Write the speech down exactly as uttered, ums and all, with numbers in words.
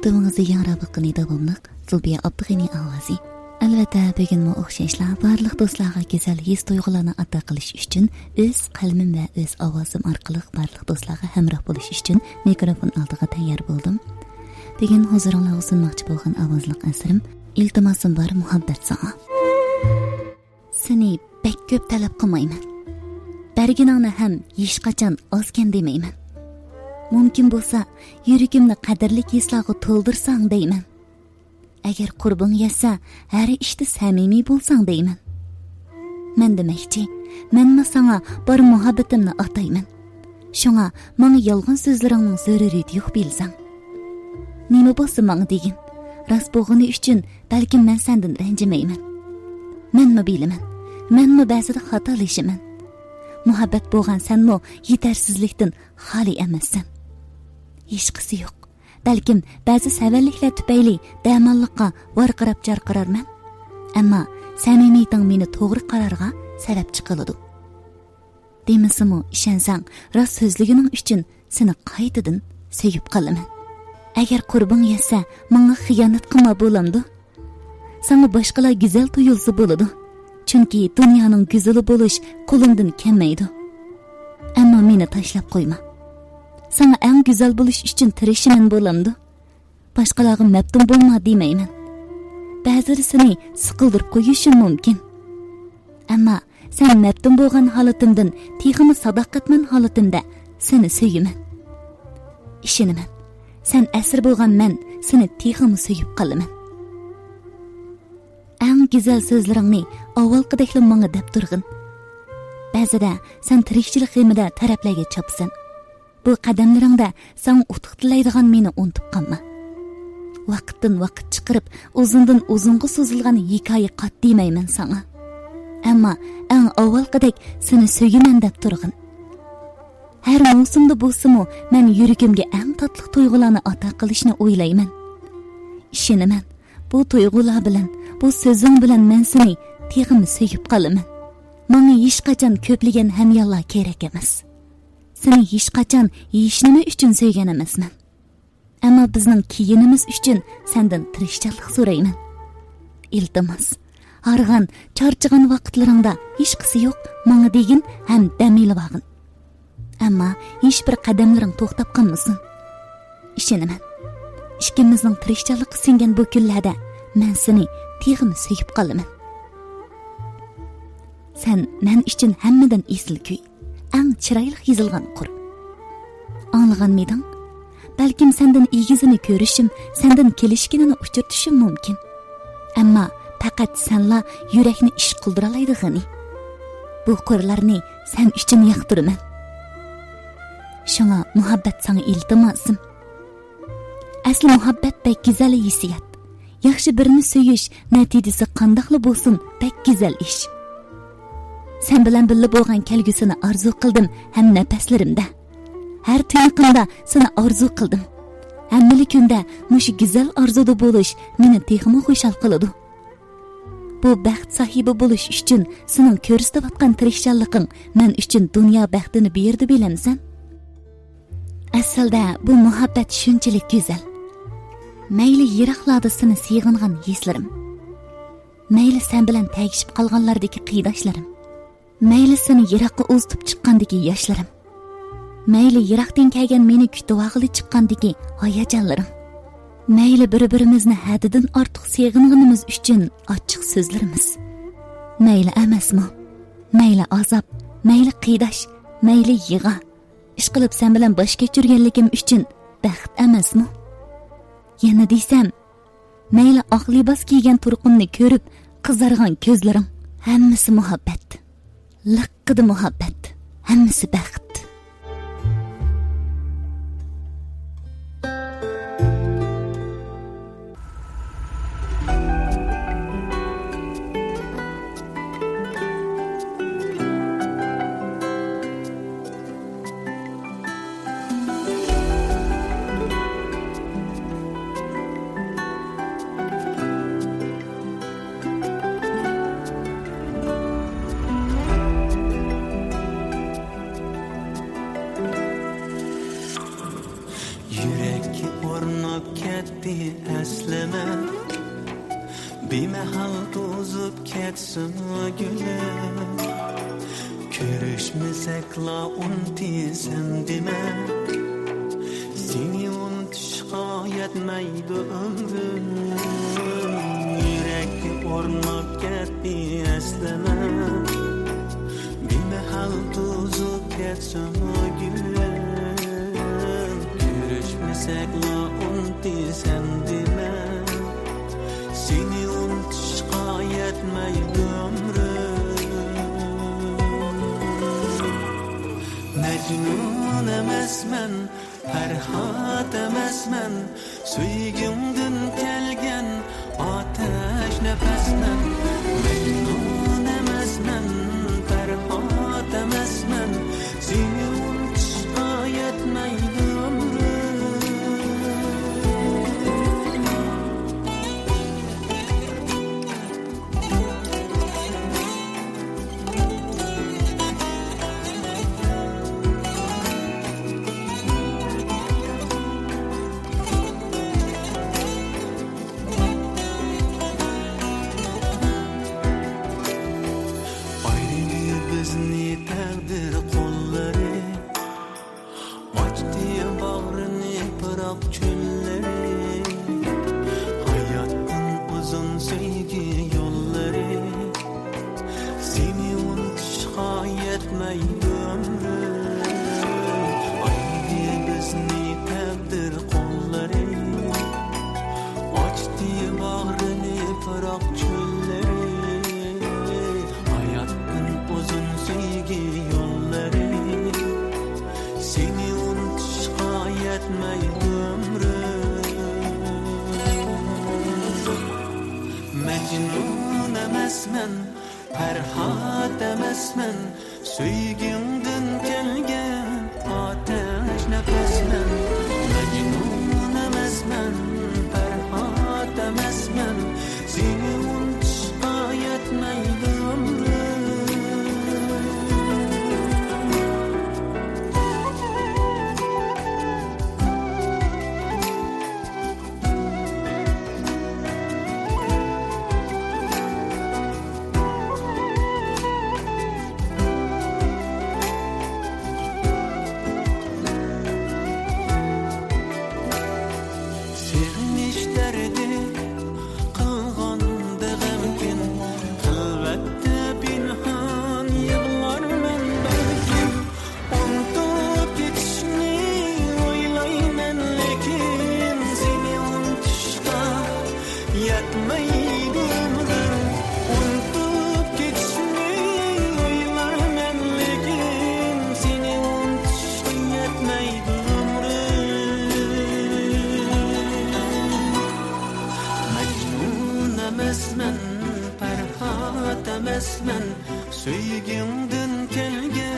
دىڭىڭىزدا ياڭراۋاتقىنى داۋاملىق زۇلبىيە ئابدۇغېنى ئاۋازى. ئەلۋەتتە، بۈگۈنمۇ ئوخشاشلا بارلىق دوستلارغا گۈزەل ھېس تۇيغۇلارنى ئاتا قىلىش ئۈچۈن ئۆز قەلىمىم ۋە ئۆز ئاۋازىم ئارقىلىق بارلىق دوستلارغا ھەمراھ بولۇش ئۈچۈن مىكروفون ئالدىغا تەييار بولدۇم. بۈگۈن ھۇزۇرۇڭلارغا سۇنماقچى بولغان ئاۋازلىق ئەسىرىم ئىلتىماسىم بار مۇھەببەت ساڭا. سېنى بەك كۆپ تەلەپ قىلمايمەن. بەرگىنىڭنى ھەم ھېچقاچان ئازكەن دېمەيمەن. مۇمكىن بولسا، يۈرىكىمنى قەدىرلىك ھېسلارغا تولدۇرساڭ دەيمەن. ئەگەر قۇربۇڭ يەتسە، ھەر ئىشتا سەمىمىي بولساڭ دەيمەن. مەن دېمەكچى، مەنمۇ ساڭا بار مۇھەببىتىمنى ئاتايمەن. شۇڭا ماڭا يالغان سۆزلىرىڭنىڭ زۆرۈرىيىتى يوق بىلسەڭ. نېمە بولسا ماڭا دېگىن. راست بولغىنى ئۈچۈن بەلكىم مەن سەندىن رەنجىمەيمەن. مەنمۇ بىلىمەن. مەنمۇ بەزىدە خاتالىشىمەن. مۇھەببەت بولغان سەنمۇ يېتەرسىزلىكتىن خالىي ئەمەسسەن. ھېچقىسى يوق. بەلكىم بەزى سەۋەنلىكلەر تۈپەيلى دەماللىققا ۋارقىراپ جارقىرارمەن. ئەمما سەمىمىيىتىڭ مېنى توغرا قارارغا سەۋەبچى قىلىدۇ. دېمىسىمۇ ئىشەنسەڭ، راست سۆزلىگىنىڭ ئۈچۈن سېنى قايتىدىن سۆيۈپ قالىمەن. ئەگەر قۇربۇڭ يەتسە، ماڭا خىيانەت قىلما بولامدۇ؟ ساڭا باشقىلار گۈزەل تۇيۇلسا بولىدۇ. چۈنكى دۇنيانىڭ گۈزىلى بولۇش قولۇمدىن كەلمەيدۇ. ئەمما مېنى تاشلاپ قويما. ساڭا ئەڭ گۈزەل بولۇش ئۈچۈن تىرىشىمەن بولامدۇ؟ باشقىلارغا مەپتۇن بولما دېمەيمەن. بەزىلىرى سېنى سىقىلدۇرۇپ قويۇشى مۇمكىن. ئەمما سەن مەپتۇن بولغان ھالىتىمدىن تېخىمۇ ساداقەتمەن ھالىتىمدە سېنى سۆيىمەن. ئىشىنىمەن. سەن ئەسىر بولغان مەن سېنى تېخىمۇ سۆيۈپ قالىمەن. ئەڭ گۈزەل سۆزلىرىڭنى ئاۋۋالقىدەكلا ماڭا دەپ تۇرغىن. بەزىدە سەن تىرىكچىلىك غېمىدە تەرەپلەرگە چاپىسەن. بۇ قەدەملىرىڭدە ساڭا ئۇتۇق تىلەيدىغان مېنى ئۇنتۇپ قالما. ۋاقىتتىن ۋاقىت چىقىرىپ، ئۇزۇندىن ئۇزۇنغا سوزۇلغان ھېكايە قات دېمەيمەن ساڭا. ئەمما ئەڭ ئاۋۋالقىدەك سېنى سۆيىمەن دەپ تۇرغىن. ھەر مۇۋسۇمدا بولسىمۇ، مەن يۈرىكىمگە ئەڭ تاتلىق تۇيغۇلارنى ئاتا قىلىشنى ئويلايمەن. ئىشىنىمەن، بۇ تۇيغۇلار بىلەن، بۇ سۆزۈڭ بىلەن مەن سېنى تېخىمۇ سۆيۈپ قالىمەن. ماڭا ھېچقاچان كۆپلىگەن ھەميانلار كېرەك ئەمەس. سېنى ھېچقاچان ھېچنېمە ئۈچۈن سۆيگەن ئەمەسمەن. ئەمما بىزنىڭ كېيىنىمىز ئۈچۈن سەندىن تىرىشچانلىق سورايمەن. ئىلتىماس، ھارغان، چارچىغان ۋاقىتلىرىڭدا ھېچقىسى يوق، ماڭا دېگىن ھەم دەم ئېلىۋالغىن. ئەمما ھېچبىر قەدەملىرىڭ توختاپ قالمىسۇن. ئىشىنىمەن، ئىككىمىزنىڭ تىرىشچانلىققا سىڭگەن بۇ كۈنلەردە مەن سېنى تېخىمۇ سۆيۈپ قالىمەن. سەن مەن ئۈچۈن ھەممىدىن ئېسىل كۈي، ئەڭ چىرايلىق يېزىلغان قۇر. ئاڭلىغانمىدىڭ؟ بەلكىم سەندىن ئېگىزىنى كۆرۈشۈم، سەندىن كېلىشكىنىنى ئۇچرىتىشىم مۇمكىن. ئەمما پەقەت سەنلا يۈرەكنى ئىش قىلدۇرالايدىغىنى. بۇ قۇرلارنى سەن ئۈچۈن ياقتۇرىمەن. شۇڭا مۇھەببەت ساڭا ئىلتىماسىم. ئەسلى مۇھەببەت بەك گۈزەل ھېسسىيات. ياخشى بىرنى سۆيۈش نەتىجىسى قانداقلا بولسۇن، بەك گۈزەل ئىش. سەن بىلەن بىللە بولغان كەلگۈسىنى ئارزۇ قىلدىم ھەم نەپەسلىرىمدە، ھەر تىنىقىمدا سېنى ئارزۇ قىلدىم. ھەممىلا كۈندە مۇشۇ گۈزەل ئارزۇدا بولۇش مېنى تېخىمۇ خۇشال قىلىدۇ. بۇ بەخت ساھىبى بولۇش ئۈچۈن سېنىڭ كۆرسىتىۋاتقان تىرىشچانلىقىڭ مەن ئۈچۈن دۇنيا بەختىنى بېرىدۇ بىلەمسەن؟ ئەسلىدە بۇ مۇھەببەت شۇنچىلىك گۈزەل. مەيلى يىراقلاردا سېنى سېغىنغان ھېسلىرىم، مەيلى سەن بىلەن تەگىشىپ قالغانلاردىكى قېرىنداشلىرىم، مەيلى سېنى يىراققا ئۇزىتىپ چىققاندىكى ياشلىرىم، مەيلى يىراقتىن كەلگەن مېنى كۈتۈۋالغىلى چىققاندىكى ھاياجانلىرىم، مەيلى بىر-بىرىمىزنى ھەددىدىن ئارتۇق سېغىنغىنىمىز ئۈچۈن ئاچچىق سۆزلىرىمىز، مەيلى ئەمەسمۇ، مەيلى ئازاب، مەيلى قېرىنداش، مەيلى يىغا، ئىشقىلىپ سەن بىلەن باش كەچۈرگەنلىكىم ئۈچۈن بەخت ئەمەسمۇ؟ يەنە دېسەم، مەيلى ئاق لىباس كىيگەن تۇرقۇمنى كۆرۈپ قىزارغان كۆزلىرىڭ، ھەممىسى مۇھەببەت. لىققىدە مۇھەببەت، ھەممىسى بەخت. بىمەھەل توزۇپ كەتسىمۇ گۈلۈم، كۆرۈشمىسەكلا ئۇنتىسەن دېمە. سېنى ئۇنتۇشقا يەتمەيدۇ ئۆمرۈم، يۈرەككە ئورناپ كەتتى ئەسلىمە. بىمەھەل توزۇپ كەتسىمۇ گۈلۈم، كۆرۈشمىسەكلا ئۇنتىسەن دېمە. سېنى ئۇنتۇشقا يەتمەيدۇ ئۆمرۈم. مەجنۇن ئەمەسمەن، پەرھات ئەمەسمەن، سۆيگۈڭدىن كەلگەن ئاتەش نەپەسمەن. مەجنۇن ئەمەسمەن، پەرھات ئەمەسمەن، سېنى ئۇنتۇشقا يەتمەيدۇ ئۆمرۈم. ئايرىدى بىزنى تەقدىر قوللىرى، ئاچتى باغرىنى پىراق چۆللىرى. ھاياتتىن ئۇزۇن سۆيگۈ يوللىرى، سېنى ئۇنتۇشقا يەتمەيدۇ ئۆمرۈم. ئايرىدى بىزنى تەقدىر قوللىرى، ئاچتى باغرىنى پىراق چۆللىرى. ھاياتتىن ئۇزۇن سۆيگۈ يوللىرى، سېنى ئۇنتۇشقا يەتمەيدۇ ئۆمرۈم. مەجنۇن ئەمەسمەن، پەرھات ئەمەسمەن، سۆيگۈڭدىن كەلگەن ئاتەش نەپەسمەن. مەجنۇن ئەمەسمەن، پەرھات ئەمەسمەن، سېنى ئۇنتۇشقا يەتمەيدۇ ئۆمرۈم. سېغىنىش دەردى قىلغاندا غەمكىن، خىلۋەتتە پىنھان يىغلارمەن بەلكىم. ئۇنتۇپ كېتىشنى ئويلايمەن، لېكىن سېنى ئۇنتۇشقا يەتمەيدۇ ئۆمرۈم. ئۇنتۇپ كېتىشنى ئويلايمەن، لېكىن سېنى ئۇنتۇشقا يەتمەيدۇ ئۆمرۈم. مەجنۇن ئەمەسمەن، پەرھات ئەمەسمەن، سۆيگۈڭدىن كەلگەن